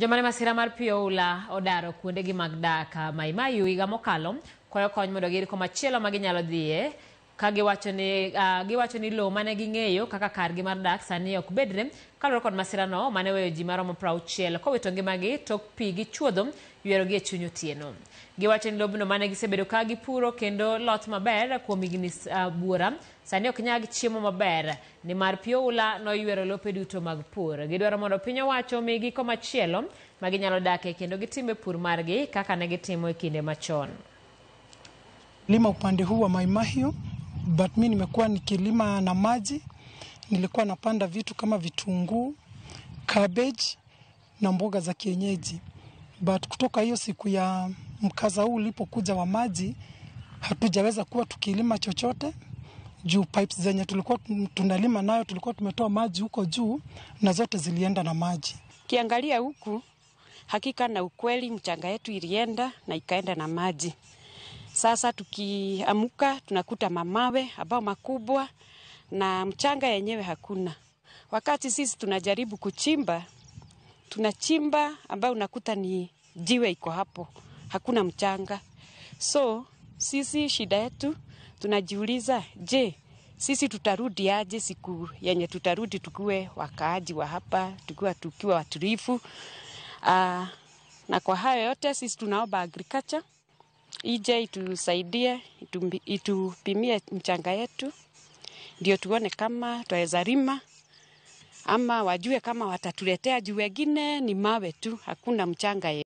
Joma ne masira mar pi oula odaro kuondegi mag dak Mai Mahiu higa mokalo kwayo kony mondo giyud komachielo ma ginyalo dhiye ka giwacho ni lowo mane ging'eyo kaka kargi mar dak sani ok bedre kaluwore kod masirano mane weyo ji maromo 60 kowito ngimagi tok pi gi chuodho ywerogi e chuny otieno. Giwacho ni lobno mane gisebedo ka gipuro kendo loth maber kuom higni buora sani ok nyag chiemo maber nimar pi oula noywero lope duto mag pur. Gidwaro mondo piny owacho omigi komachielo ma ginyalo dake kendo gitime pur margi kaka ne gitimo e kinde machon. Lima upande huu wa Mai Mahiu, but mi nimekuwa nikilima na maji. Nilikuwa napanda vitu kama vitunguu, cabbage na mboga za kienyeji, but kutoka hiyo siku ya mkasa huu ulipokuja wa maji, hatujaweza kuwa tukilima chochote juu pipes zenye tulikuwa tunalima nayo tulikuwa tumetoa maji huko juu na zote zilienda na maji. Kiangalia huku, hakika na ukweli, mchanga yetu ilienda na ikaenda na maji. Sasa tukiamuka tunakuta mamawe ambao makubwa na mchanga yenyewe hakuna. Wakati sisi tunajaribu kuchimba, tunachimba ambao unakuta ni jiwe iko hapo, hakuna mchanga. So sisi shida yetu tunajiuliza, je, sisi tutarudi aje siku yenye tutarudi tukiwe wakaaji wa hapa, tukiwa watulivu? Na kwa hayo yote sisi tunaomba agriculture ije itusaidie, itupimie mchanga yetu ndio tuone kama twaweza lima ama wajue kama watatuletea, juu wengine ni mawe tu, hakuna mchanga.